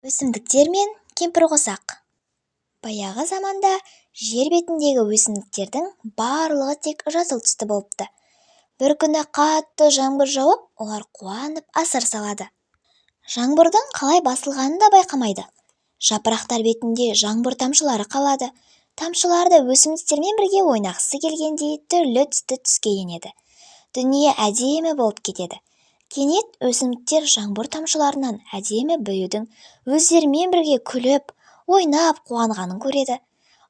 Өсімдіктер мен кемпірқосақ. Баяғы заманда жер бетіндегі өсімдіктердің барлығы тек жасыл түсті болыпты. Бір күні қатты жаңбыр жауып, олар қуанып асыр салады. Жаңбырдың қалай басылғанын да байқамайды. Жапырақтар бетінде жаңбыр тамшылары қалады. Тамшылар да өсімдіктермен бірге ойнағысы келгендей түрлі түсті түске енеді. Дүние әдемі болып кетеді. Кенет өсімдіктер жаңбыр тамшыларынан әдемі біреудің өздерімен бірге күліп, ойнап қуанғанын көреді.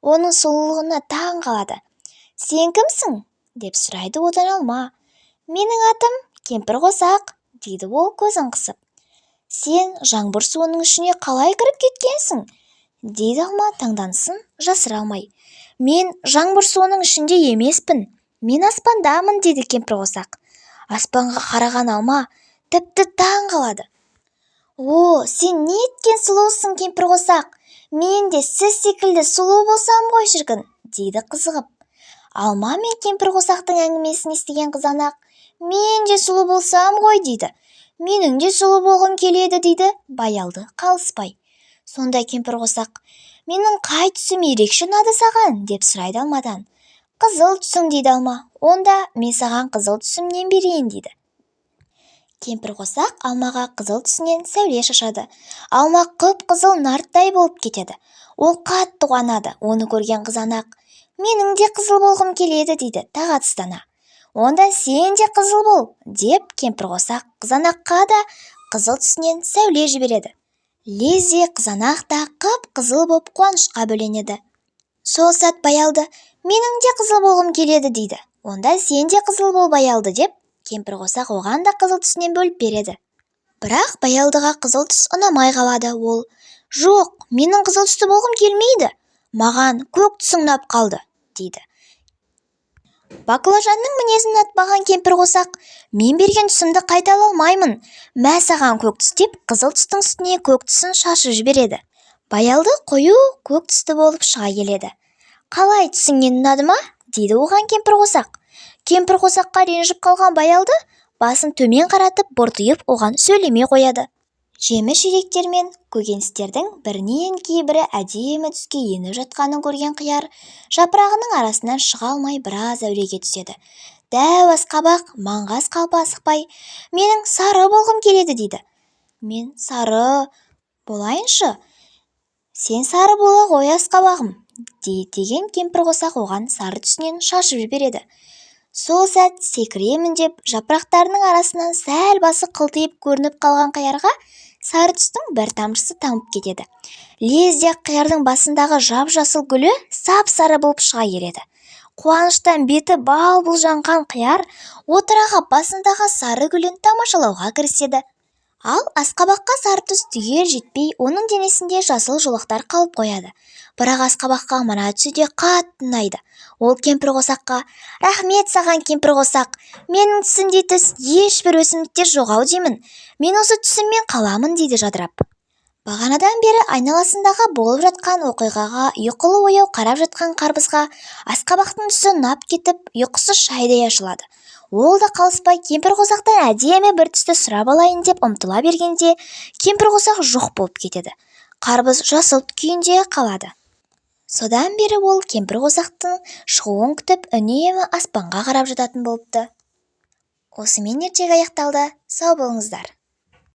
Оның сұлулығына таң қалады. «Сен кімсің?» – деп сұрайды одан алма. «Менің атым Кемпірқосақ», – дейді ол көзін қысып. «Сен жаңбыр суының ішіне қалай кіріп кеткенсің?» – дейді алма таңданысын жасыра алмай. «Мен жаңбыр суының ішінде емеспін, мен аспандамын», – дейді Кемпірқосақ. Аспанға қараған алма тіпті таң қалады. «О, сен неткен сұлусың, Кемпірқосақ! Мен де сіз секілді сұлу болсам ғой, шіркін!» – дейді қызығып. Алма мен Кемпірқосақтың әңгімесін естіген қызанақ: «Мен де сұлу болсам ғой», – дейді. «Менің де сұлу болғым келеді», – дейді Баялды қалыспай. Сонда Кемпірқосақ: «Менің қай түсім ерекше ұнады саған?» – деп сұрайды алмадан. «Қызыл түсің», – дейді алма. «Онда мен саған қызыл түсімнен берейін», – дейді. Кемпірқосақ алмаға қызыл түсінен сәуле шашады. Алма қып-қызыл нарттай болып кетеді. Ол қатты қуанады. Оны көрген қызанақ: «Менің де қызыл болғым келеді», – дейді тағатсыздана. «Онда сен де қызыл бол», – деп Кемпірқосақ қызанаққа да қызыл түсінен сәуле жібереді. Лезде қызанақ та қып-қызыл боп қуанышқа бөленеді. Сол сәт Баялды: «Менің де қызыл болғым келеді», – дейді. «Онда сен де қызыл бол, Баялды», – деп Кемпірқосақ оған да қызыл түсінен бөліп береді. Бірақ Баялдыға қызыл түс ұнамай қалады. Ол: «Жоқ, менің қызыл түсті болғым келмейді, маған көк түсің ұнап қалды», – дейді. Баклажанның мінезін ұнатпаған Кемпірқосақ: «Мен берген түсімді қайта ала алмаймын, мә саған көк түс», – деп қызыл түстің үстіне көк түсін шашып жібереді. Баялды қою көк түсті болып шыға келеді. «Қалай, түсіңнен ұнады ма?» – дейді оған Кемпірқосақ. Кемпірқосаққа ренжіп қалған Баялды басын төмен қаратып, бұртиып оған сөйлемей қояды. Жеміс-жидектер мен көкөністердің бірінен кейін бірі әдемі түске еніп жатқанын көрген қияр жапырағының арасынан шыға алмай біраз әуреге түседі. Дәу асқабақ маңғаз қалпы асықпай: «Менің сары болғым келеді», – дейді. «Мен сары болайыншы?» «Сен сары бола ғой, асқабағым», – деген Кемпірқосақ оған сары түсінен шашып жібереді. Сол сәт секіремін деп жапырақтарының арасынан сәл басы қылтиып көрініп қалған қиярға сары түстің бір тамшысы тамып кетеді. Лезде-ақ қиярдың басындағы жап-жасыл гүлі сап-сары болып шыға келеді. Қуаныштан беті бал-бұл жанған қияр отыра қап басындағы сары гүлін тамашалауға кіріседі. Ал асқабаққа сары түс түгел жетпей, оның денесінде жасыл жолақтар қалып қояды. Бірақ асқабаққа мына түсі де қатты ұнайды. Ол Кемпірқосаққа: «Рахмет саған, Кемпірқосақ! Менің түсімдей түс ешбір өсімдікте жоқ ау деймін. Мен осы түсіммен қаламын», – дейді жадырап. Бағанадан бері айналасындағы болып жатқан оқиғаға ұйқылы-ояу қарап жатқан қарбызға асқабақтың түсі ұнап кетіп, ұйқысы шайдай ашылады. Ол да қалыспай Кемпірқосақтан әдемі бір түсті сұрап алайын деп ұмтыла бергенде, Кемпірқосақ жоқ болып кетеді. Қарбыз жасыл күйінде қалады. Содан бері ол Кемпірқосақтың шығуын күтіп, үнемі аспанға қарап жататын болыпты. Осымен ертегі аяқталды. Сау болыңыздар.